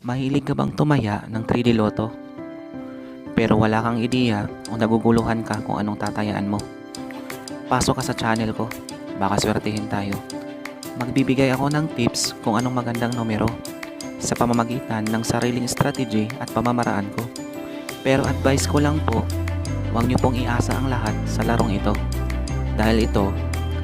Mahilig ka bang tumaya ng 3D Lotto? Pero wala kang ideya o naguguluhan ka kung anong tatayaan mo? Pasok ka sa channel ko, baka swertihin tayo. Magbibigay ako ng tips kung anong magandang numero sa pamamagitan ng sariling strategy at pamamaraan ko. Pero advice ko lang po, huwag niyo pong iasa ang lahat sa larong ito. Dahil ito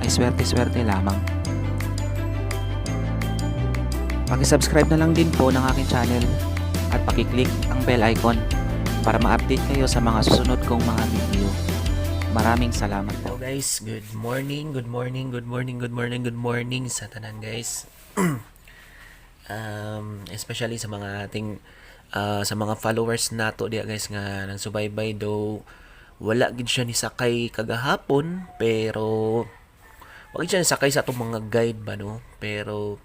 ay swerte-swerte lamang. Pakisubscribe na lang din po ng aking channel at pakiclick ang bell icon para ma-update kayo sa mga susunod kong mga video. Maraming salamat po. Hello guys, good morning, good morning, good morning, good morning, good morning sa tanan, guys. Especially sa mga ating sa mga followers nato diya, guys, nga nagsubaybay, though wala gid siya ni sakay kagahapon, pero wala gid siya ni sakay sa atong mga guide ba, no, pero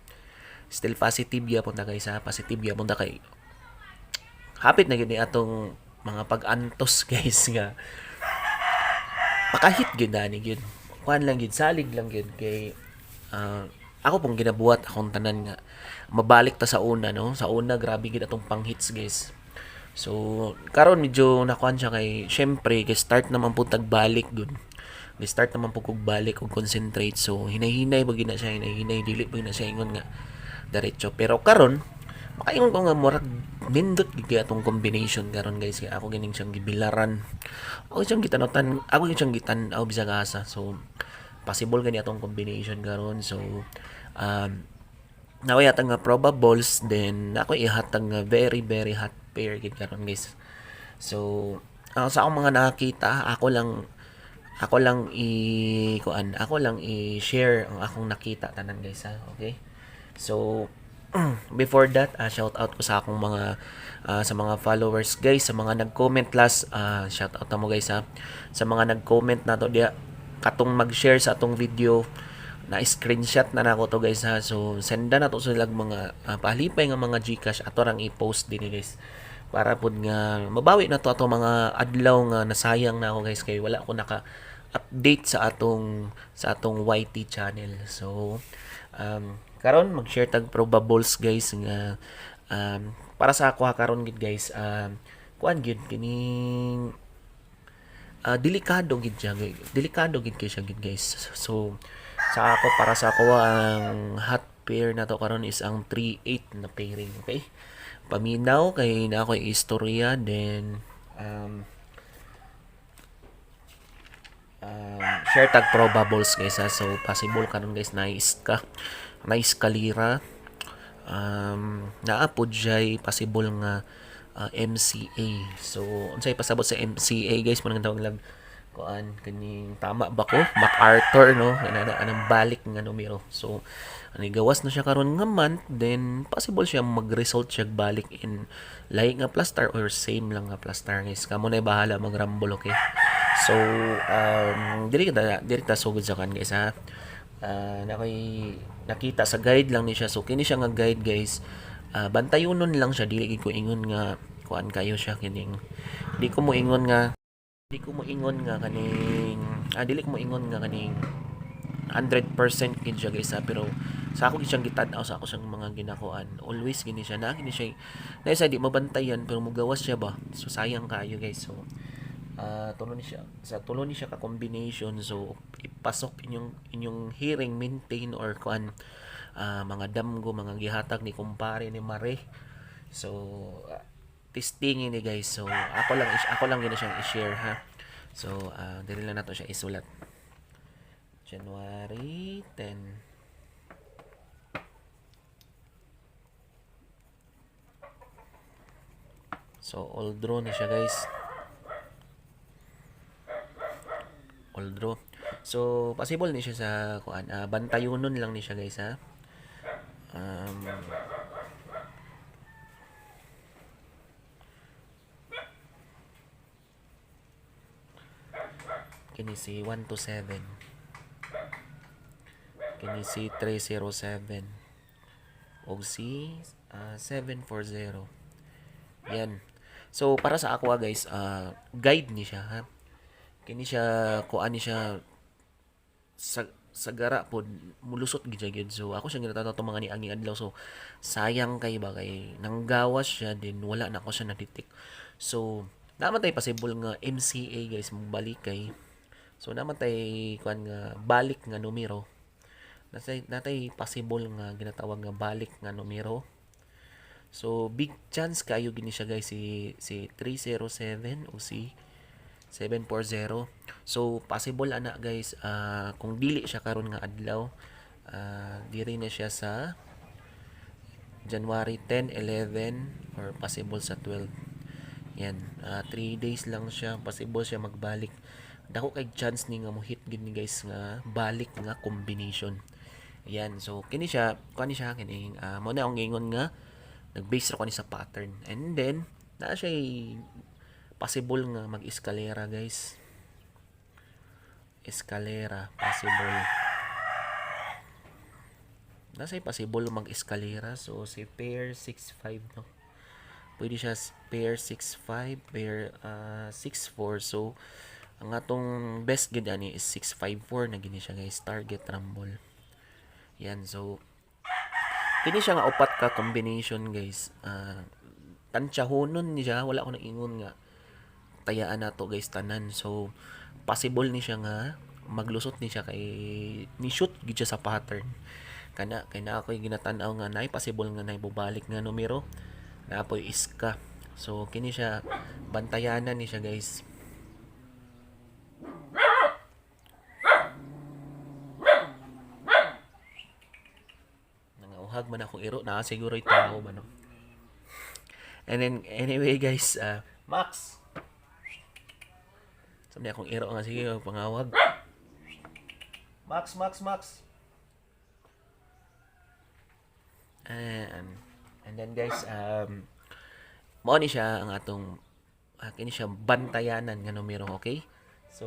still positive gyapon ta, guys, ha. Positive gyapon ta kay hapit na gid ni atong mga pag-antos, guys, nga makahit gyud ani gyud. Kuan lang gyud, salig lang gyud kay ako pong ginabuhat akong tanan nga mabalik ta sa una, no. Sa una, grabe gyud atong panghits, guys. So karon medyo nakuan siya kay syempre kay start naman pud tagbalik gyud. Gi start naman pud kog balik og concentrate, so hinay-hinay ba gyud na siya, hinay-hinay, dili ba gyud na siya ingon nga diretso. Pero karon makaingon ko nga murag nindot gyud kay atong combination karon, guys, kay ako gining siyang gibilaran, ako siyang gitanutan, ako gyud siyang gitan-aw bisag asa. So possible gani atong combination karon. So nako yata nga probables, then ako ihatag nga very very hot pair gid karon, guys. So sa akong mga nakita, ako lang i kuan, ako lang i-share ang akong nakita tanan, guys, ha. Okay, so before that, shout out ko sa akong mga sa mga followers, guys, sa mga nag-comment last, shout out na mo, guys, ha. Sa mga nag-comment nato diya katong mag-share sa atong video na screenshot na nako to, guys, ha. So senda na to sila mga palipay nga mga GCash, ato rang i-post din, guys, para pud nga mabawi na to ato mga adlaw nga nasayang na ako, guys, kay wala ko naka update sa atong YT channel. So karon mag-share tag probables, guys, nga para sa ako ha, karon gid, guys, kuan gid kining delikado gid siya, delikado gid kay siya gid, guys. So sa ako, para sa ako, ang hot pair na to karon is ang 3-8 na pairing. Okay, paminaw kay na ako istorya, then share tag probables, guys, ha. So possible karon, guys, nice ka, nice kalira, naa pod siya'y possible nga MCA. So unsay pasabot sa MCA, guys, mo nang tawag lang kuan kaning, tama ba ko, MacArthur, no, ana anang balik nga numero. So ani gawas na siya karon nga month, then possible siya mag-result siya balik in lahi nga plaster or same lang nga plaster, guys. Kamo na bahala magrambol. Okay, so dili ta sugod sa kan, guys, ha. Na koy nakita sa guide lang ni siya. So kini siya nga guide, guys, bantayunon lang siya. Dili gid ko ingon nga kuan kayo siya kining di ko mo ingon nga kaning dili ko mo ingon nga kaning 100% gid siya, guys, ha. Pero sa ako gid siyang gitan-aw, sa ako siyang mga ginakuan, always gini siya na gini siya na isa di mabantayan pero mugawas siya ba. So sayang kayo, guys. So tulo ni siya, sa tulo ni siya ka combination. So ipasok inyong inyong hearing, maintain or kuan, mga damgo, mga gihatag ni kumpare ni Mare. So testing ini, guys. So ako lang gina siyang i-share, ha. So dili lang nato siya isulat. January 10. So all draw ni siya, guys, all draw. So possible ni siya sa kuan, bantayunon lang ni siya, guys, ha. Kini si 127, kini si 307 og si 740. Yan. So para sa ako, guys, guide ni siya, ha. Kini siya kuan ni siya sa Sa gara pod mulusot gid siya gyud. So ako siyang ginatanaw tong mga niaging adlaw, so sayang kay ba kay nanggawas siya din, wala na ako siya na-detect. So naman tay possible nga MCA, guys, mobalik kay, so naman tay kuan nga balik nga numero, natay possible nga ginatawag nga balik nga numero. So big chance kayo gini siya, guys, si 307 o si 740. So possible ana, guys, kung dili siya karon nga adlaw, diri na siya sa January 10, 11 or possible sa 12. Yan, 3 days lang siya, possible siya magbalik. Dako kay chance ni nga mo hit gid ni, guys, nga balik nga combination. Yan, so kini siya, kuan ni siya kining mo na akong giingon nga nag-base ra ko ni sa pattern. And then naa siya possible nga mag-eskalera, guys. Eskalera, possible. Nasa possible mag-eskalera. So, si pair 6-5, no? Pwede siya pair 6-5, pair 6-4. So, ang atong best gid ani is 6-5-4 na gini siya, guys. Target rumble. Yan, so kini siya nga upat ka combination, guys. Tansyahonon ni siya, wala ko nang ingon nga tayaan nato, guys, tanan. So possible ni siya nga maglusot ni siya kay ni shoot gid siya sa pattern kana kay naa ako'y ginatan-aw nga naay possible nga naay bubalik nga numero, naa poy iska. So kini siya, bantayanan ni siya, guys. Nangauhag man akong iro na siguro tao man, no? And then anyway, guys, Max. Sabi akong iro nga sige pangawag. Max, Max, Max. And then, guys, mao ni siya ang atong kini siya bantayanan nga numero, okay? So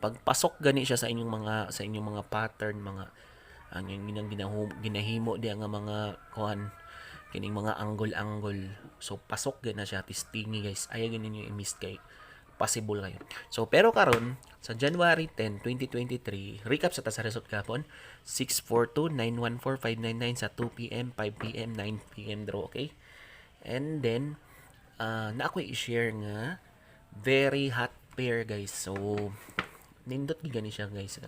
pagpasok gani siya sa inyong mga pattern, mga ang inyong ginahimo di nga mga kuan kining mga angle-angle. So pasok gani na siya testingi, guys. Ayaw gani ninyo i-miss kay possible kayo. So pero karon sa January 10, 2023, recap sa ta sa result gapon, 642 914 599 sa 2 PM, 5 PM, 9 PM draw, okay? And then na ako i-share nga very hot pair, guys. So nindot gid gani siya, guys.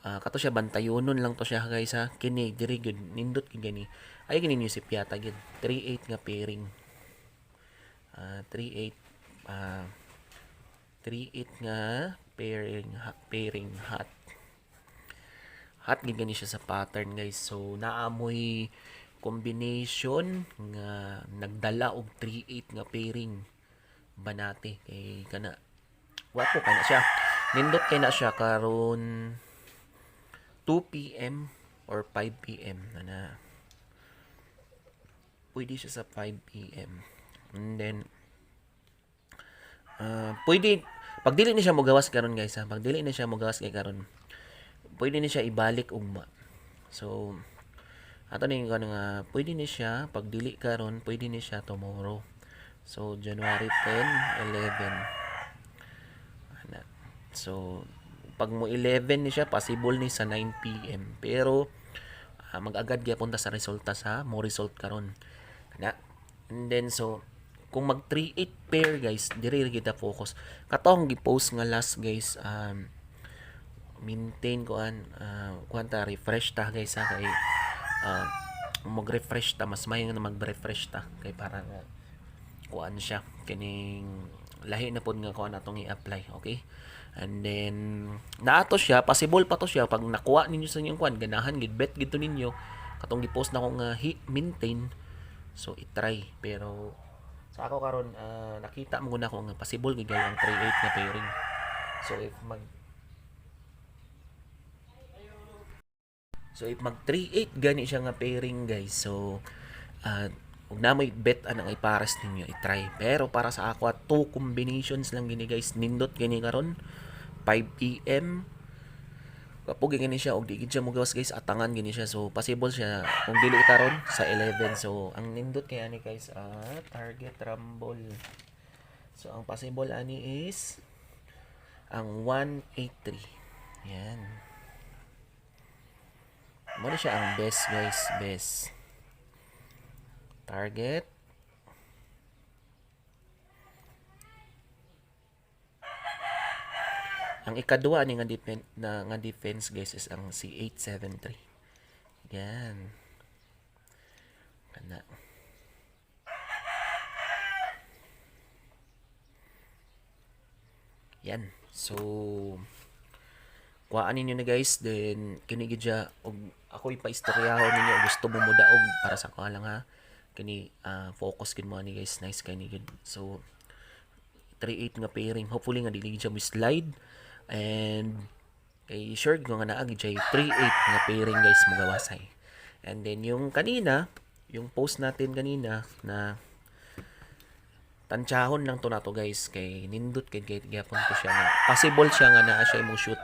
Kato siya bantayonon lang to siya, guys, ha. Kini diri gyud nindot gid gani. Ay gini niyo si Piata gid 38 nga pairing. 38 3-8 nga pairing, pairing hot. Hot gid gani siya sa pattern, guys. So naamoy combination nga nagdala og 3-8 nga pairing, banate kay kana wapo kay na siya. Nindot kay na siya karon 2 PM or 5 PM na na. Pwede siya sa 5 PM. And then pwede pag dili ni siya mogawas karon, guys, ha. Pag dili ni siya mogawas kay karon, pwede ni siya ibalik ugma. So ato ni nga pwede ni siya pag dili karon, pwede ni siya tomorrow. So January 10, 11. Ana. So pag mo 11 ni siya, possible ni sa 9 PM. Pero mag-agad gyapon ta sa resulta sa mo result karon. Kana. And then so kung mag 3-8 pair, guys, diri ra kita focus. Katong gi-post nga last, guys, maintain kuan kuan ta, refresh ta, guys, ha, kay mag-refresh ta, mas may nga mag-refresh ta kay para nga kuan siya kining lahi na pod nga kuan atong i-apply, okay? And then naato siya, possible pa to siya pag nakuha ninyo sa inyong kuan, ganahan gid, bet gid to ninyo katong gi-post na ko nga maintain. So i-try, pero sa ako karon nakita mo na ko nga possible gid ang 3-8 nga pairing. So if mag 3-8 gani siya nga pairing, guys, so ug na mo'y bet anang ipares ninyo, i-try. Pero para sa ako, two combinations lang gini, guys. Nindot gini karon 5 PM. Kapugi gini siya og di gid siya mogawas, guys, atangan gini siya. So possible siya kung dili karon sa 11. So ang nindot kay ani, guys, target rumble. So ang possible ani is ang 183. Yan. Mao na siya ang best, guys, best target. Ang ikaduha ni nga defense na nga defense, guys, is ang si 873. Yan. Kana. Yan. So kuhaan ninyo na, guys, then kini gid siya og ako ipa-istoryahon ninyo og gusto mo modaog para sa kuha lang ha. Kini focus gid mo ani, guys, nice kay ni gid. So 3-8 nga pairing, hopefully nga dili gid siya mo-slide and kay sure ko nga naa gid siya 3-8 nga pairing, guys, mogawasay. And then yung kanina, yung post natin kanina na tansyahon lang to nato, guys, kay nindot kay kay gyapon to siya nga possible siya nga naa siya mo shoot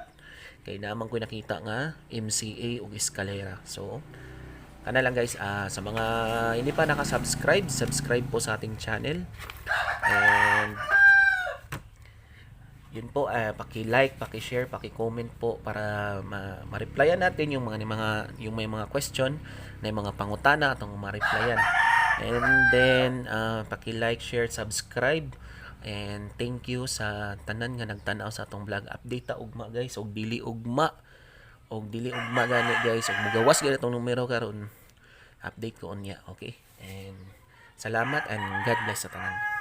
kay naman ko nakita nga MCA ug eskalera. So kana lang, guys, sa mga hindi pa naka-subscribe, subscribe po sa ating channel and yun po, paki-like, paki-share, paki-comment po para ma-replyan natin yung mga mga yung may mga question na yung mga pangutana atong ma-replyan. And then paki-like, share, subscribe and thank you sa tanan nga nagtan-aw sa atong vlog. Update ta ugma, guys, og dili ugma. Og dili ugma gani, guys, og mugawas gani itong numero karon. Update ko unya, okay? And salamat and God bless sa tanan.